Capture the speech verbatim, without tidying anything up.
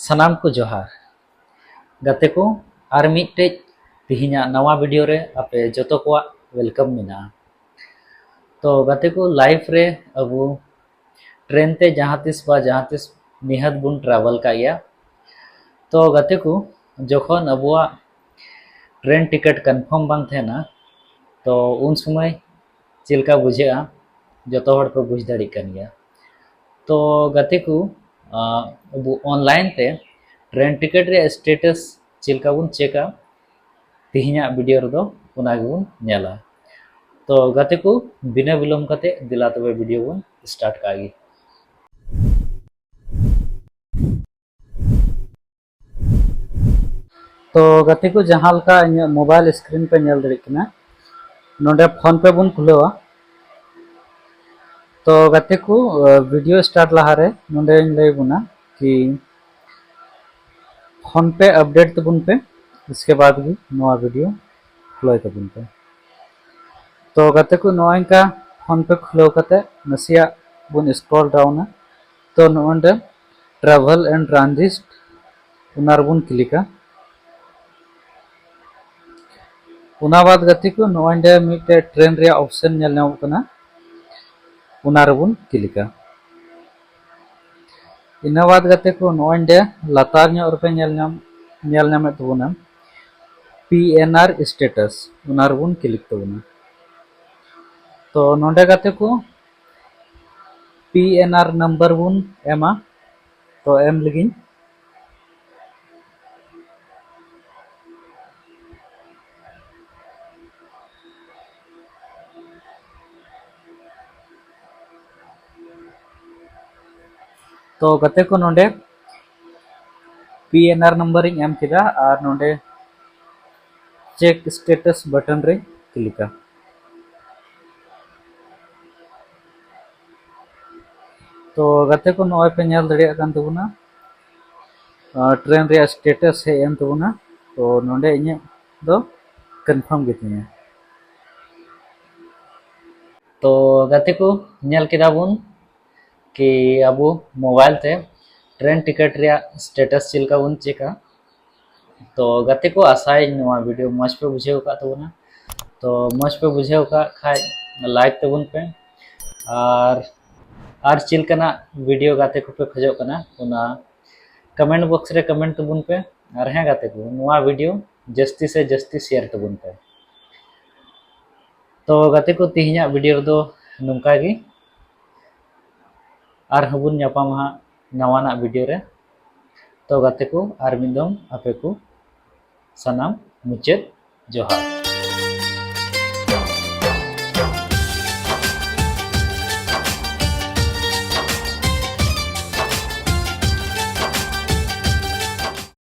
ᱥᱟᱱᱟᱢ ᱠᱚ ᱡᱚᱦᱟᱨ᱾ ᱜᱟᱛᱮ ᱠᱚ, ᱟᱨ ᱢᱤᱫᱴᱮᱡ ᱛᱤᱦᱤᱧᱟᱜ ᱱᱟᱣᱟ ᱵᱷᱤᱰᱤᱭᱳ ᱨᱮ ᱟᱯᱮ ᱡᱚᱛᱚ ᱠᱚᱣᱟᱜ ᱣᱮᱞᱠᱟᱢ ᱢᱮᱱᱟᱜᱼᱟ᱾ ᱛᱚ ᱜᱟᱛᱮ ᱠᱚ, ᱞᱟᱭᱤᱯᱷ ᱨᱮ ᱟᱵᱚ ᱴᱨᱮᱱ ᱛᱮ ᱡᱟᱦᱟᱸ ᱛᱤᱥ ᱵᱟ ᱡᱟᱦᱟᱸ ᱛᱤᱥ ᱱᱤᱦᱟᱹᱛ ᱵᱚᱱ ᱴᱨᱟᱵᱷᱮᱞ ᱠᱟᱜ ᱜᱮᱭᱟ᱾ ᱛᱚ ᱜᱟᱛᱮ ᱠᱚ, ᱡᱚᱠᱷᱚᱱ ᱟᱵᱚᱣᱟᱜ ᱴᱨᱮᱱ ᱴᱤᱠᱤᱴ ᱠᱚᱱᱯᱷᱟᱨᱢ ᱵᱟᱝ ᱛᱟᱦᱮᱱᱟ, ᱛᱚ ᱩᱱ ᱥᱚᱢᱚᱭ ᱪᱮᱫ ᱞᱮᱠᱟ ᱵᱩᱡᱷᱟᱹᱜᱼᱟ, ᱡᱚᱛᱚ ᱦᱚᱲ ᱯᱮ ᱵᱩᱡᱽ ᱫᱟᱲᱮᱭᱟᱜ ᱠᱟᱱ ᱜᱮᱭᱟ᱾ ᱛᱚ ᱜᱟᱛᱮ ᱠᱚ, ᱟᱸ, ᱟᱵᱚ ᱚᱱᱞᱟᱭᱤᱱ ᱛᱮ ᱴᱨᱮᱱ ᱴᱤᱠᱤᱴ ᱨᱮᱭᱟᱜ ᱥᱴᱮᱴᱟᱥ ᱪᱮᱫ ᱞᱮᱠᱟ ᱵᱚᱱ ᱪᱮᱠᱟ, ᱛᱮᱦᱮᱧᱟᱜ ᱵᱷᱤᱰᱤᱭᱳ ᱨᱮᱫᱚ ᱚᱱᱟ ᱜᱮᱵᱚᱱ ᱧᱮᱞᱟ᱾ ᱛᱚ ᱜᱟᱛᱮ ᱠᱚ, ᱵᱤᱱᱟᱹ ᱵᱤᱞᱚᱢ ᱠᱟᱛᱮ ᱫᱮᱞᱟ ᱛᱚᱵᱮ ᱵᱷᱤᱰᱤᱭᱳ ᱵᱚᱱ ᱥᱴᱟᱨᱴ ᱠᱟᱜ ᱜᱮ᱾ ᱛᱚ ᱜᱟᱛᱮ ᱠᱚ, ᱡᱟᱦᱟᱸ ᱞᱮᱠᱟ ᱤᱧᱟᱹᱜ ᱢᱳᱵᱟᱭᱤᱞ ᱥᱠᱨᱤᱱ ᱯᱮ ᱧᱮᱞ ᱫᱟᱲᱮᱭᱟᱜ ᱠᱟᱱᱟ, ᱱᱚᱰᱮ ᱯᱷᱳᱱ ᱯᱮ ᱵᱚᱱ ᱠᱷᱩᱞᱟᱹᱣᱟ᱾ ᱛᱚ ᱜᱟᱛᱮ ᱠᱚ, ᱵᱷᱤᱰᱤᱭᱳ ᱥᱴᱟᱨᱴ ᱞᱟᱦᱟᱨᱮ ᱱᱚᱰᱮᱧ ᱞᱟᱹᱭ ᱵᱚᱱᱟ ᱠᱤ ᱯᱷᱳᱱ ᱯᱮ ᱟᱯᱰᱮᱴ ᱛᱟᱵᱚᱱ ᱯᱮ, ᱤᱥᱠᱮ ᱵᱟᱫ ᱜᱮ ᱱᱚᱣᱟ ᱵᱷᱤᱰᱤᱭᱳ ᱠᱷᱩᱞᱟᱹᱣ ᱛᱟᱵᱚᱱ ᱯᱮ᱾ ᱛᱚ ᱜᱟᱛᱮ ᱠᱚ, ᱱᱚᱜᱼᱚᱭ ᱱᱚᱝᱠᱟ ᱯᱷᱳᱱ ᱯᱮ ᱠᱷᱩᱞᱟᱹᱣ ᱠᱟᱛᱮ ᱱᱟᱥᱮᱭᱟᱜ ᱵᱚᱱ ᱥᱠᱨᱚᱞ ᱰᱟᱣᱩᱱᱟ᱾ ᱛᱚ ᱱᱚᱜᱼᱚᱭ ᱱᱚᱰᱮ ᱴᱨᱟᱵᱷᱮᱞ ᱮᱱᱰ ᱴᱨᱟᱱᱡᱤᱴ, ᱚᱱᱟ ᱨᱮᱵᱚᱱ ᱠᱞᱤᱠᱟ᱾ ᱚᱱᱟ ᱵᱟᱫ ᱜᱟᱛᱮ ᱠᱚ, ᱱᱚᱜᱼᱚᱭ ᱱᱚᱰᱮ ᱢᱤᱫᱴᱮᱡ ᱴᱨᱮᱱ ᱨᱮᱭᱟᱜ ᱚᱯᱥᱮᱱ ᱧᱮᱞ ᱧᱟᱢᱚᱜ ᱠᱟᱱᱟ, ᱚᱱᱟ ᱨᱮᱵᱚᱱ ᱠᱞᱤᱠᱟ᱾ ᱤᱱᱟᱹ ᱵᱟᱫ ᱜᱟᱛᱮ ᱠᱚ, ᱱᱚᱜᱼᱚᱭ ᱱᱚᱰᱮ ᱞᱟᱛᱟᱨ ᱧᱚᱜ ᱨᱮᱯᱮ ᱧᱮᱞ ᱧᱟᱢ, ᱧᱮᱞ ᱧᱟᱢᱮᱫ ᱛᱟᱵᱚᱱᱟ ᱯᱤ ᱮᱱ ᱟᱨ ᱥᱴᱮᱴᱟᱥ, ᱚᱱᱟ ᱨᱮᱵᱚᱱ ᱠᱞᱤᱠ ᱛᱟᱵᱚᱱᱟ᱾ ᱛᱚ ᱱᱚᱰᱮ ᱜᱟᱛᱮ ᱠᱚ, ᱯᱤ ᱮᱱ ᱟᱨ ᱱᱟᱢᱵᱟᱨ ᱵᱚᱱ ᱮᱢᱟ᱾ ᱛᱚ ᱮᱢ ᱞᱟᱹᱜᱤᱧ᱾ ᱛᱚ ᱜᱟᱛᱮ ᱠᱚ, ᱱᱚᱰᱮ ᱯᱤ ᱮᱱ ᱟᱨ ᱱᱟᱢᱵᱟᱨ ᱤᱧ ᱮᱢ ᱠᱮᱫᱟ ᱟᱨ ᱱᱚᱰᱮ ᱪᱮᱠ ᱥᱴᱮᱴᱟᱥ ᱵᱟᱴᱚᱱ ᱨᱮᱧ ᱠᱞᱤᱠᱟ᱾ ᱛᱚ ᱜᱟᱛᱮ ᱠᱚ, ᱱᱚᱜᱼᱚᱭ ᱯᱮ ᱧᱮᱞ ᱫᱟᱲᱮᱭᱟᱜ ᱠᱟᱱ ᱛᱟᱵᱚᱱᱟ, ᱟᱨ ᱴᱨᱮᱱ ᱨᱮᱭᱟᱜ ᱥᱴᱮᱴᱟᱥ ᱦᱮᱡ ᱮᱱ ᱛᱟᱵᱚᱱᱟ᱾ ᱛᱚ ᱱᱚᱰᱮ ᱤᱧᱟᱹᱜ ᱫᱚ ᱠᱚᱱᱯᱷᱟᱨᱢ ᱜᱮᱛᱤᱧᱟ᱾ ᱛᱚ ᱜᱟᱛᱮ ᱠᱚ, ᱧᱮᱞ ᱠᱮᱫᱟ ᱵᱚᱱ ᱠᱤ ᱟᱵᱚ ᱢᱳᱵᱟᱭᱤᱞ ᱛᱮ ᱴᱨᱮᱱ ᱴᱤᱠᱤᱴ ᱨᱮᱭᱟᱜ ᱥᱴᱮᱴᱟᱥ ᱪᱮᱫ ᱞᱮᱠᱟ ᱵᱚᱱ ᱪᱮᱠᱟ᱾ ᱛᱚ ᱜᱟᱛᱮ ᱠᱚ, ᱟᱥᱟᱭᱟᱹᱧ ᱱᱚᱣᱟ ᱵᱷᱤᱰᱤᱭᱳ ᱢᱚᱡᱽ ᱯᱮ ᱵᱩᱡᱷᱟᱹᱣ ᱟᱠᱟᱫ ᱛᱟᱵᱚᱱᱟ᱾ ᱛᱚ ᱢᱚᱡᱽ ᱯᱮ ᱵᱩᱡᱷᱟᱹᱣ ᱟᱠᱟᱫ ᱠᱷᱟᱡ ᱞᱟᱭᱤᱠ ᱛᱟᱵᱚᱱ ᱯᱮ, ᱟᱨ ᱟᱨ ᱪᱮᱫ ᱞᱮᱠᱟᱱᱟᱜ ᱵᱷᱤᱰᱤᱭᱳ ᱜᱟᱛᱮ ᱠᱚᱯᱮ ᱠᱷᱚᱡᱚᱜ ᱠᱟᱱᱟ, ᱚᱱᱟ ᱠᱚᱢᱮᱱᱴ ᱵᱚᱠᱥ ᱨᱮ ᱠᱚᱢᱮᱱᱴ ᱛᱟᱵᱚᱱ ᱯᱮ᱾ ᱟᱨ ᱦᱮᱸ ᱜᱟᱛᱮ ᱠᱚ, ᱱᱚᱣᱟ ᱵᱷᱤᱰᱤᱭᱳ ᱡᱟᱹᱥᱛᱤ ᱥᱮ ᱡᱟᱹᱥᱛᱤ ᱥᱮᱭᱟᱨ ᱛᱟᱵᱚᱱ ᱯᱮ᱾ ᱛᱚ ᱜᱟᱛᱮ ᱠᱚ, ᱛᱮᱦᱮᱧᱟᱜ ᱵᱷᱤᱰᱤᱭᱳ ᱨᱮᱫᱚ ᱱᱚᱝᱠᱟ ᱜᱮ᱾ ᱟᱨᱦᱚᱸ ᱵᱚᱱ ᱧᱟᱯᱟᱢᱟ ᱦᱟᱸᱜ ᱱᱟᱣᱟᱱᱟᱜ ᱵᱷᱤᱰᱤᱭᱳ ᱨᱮ᱾ ᱛᱚ ᱜᱟᱛᱮ ᱠᱚ, ᱟᱨ ᱢᱤᱫ ᱫᱚᱢ ᱟᱯᱮ ᱠᱚ ᱥᱟᱱᱟᱢ ᱢᱩᱪᱟᱹᱫ ᱡᱚᱦᱟᱨ᱾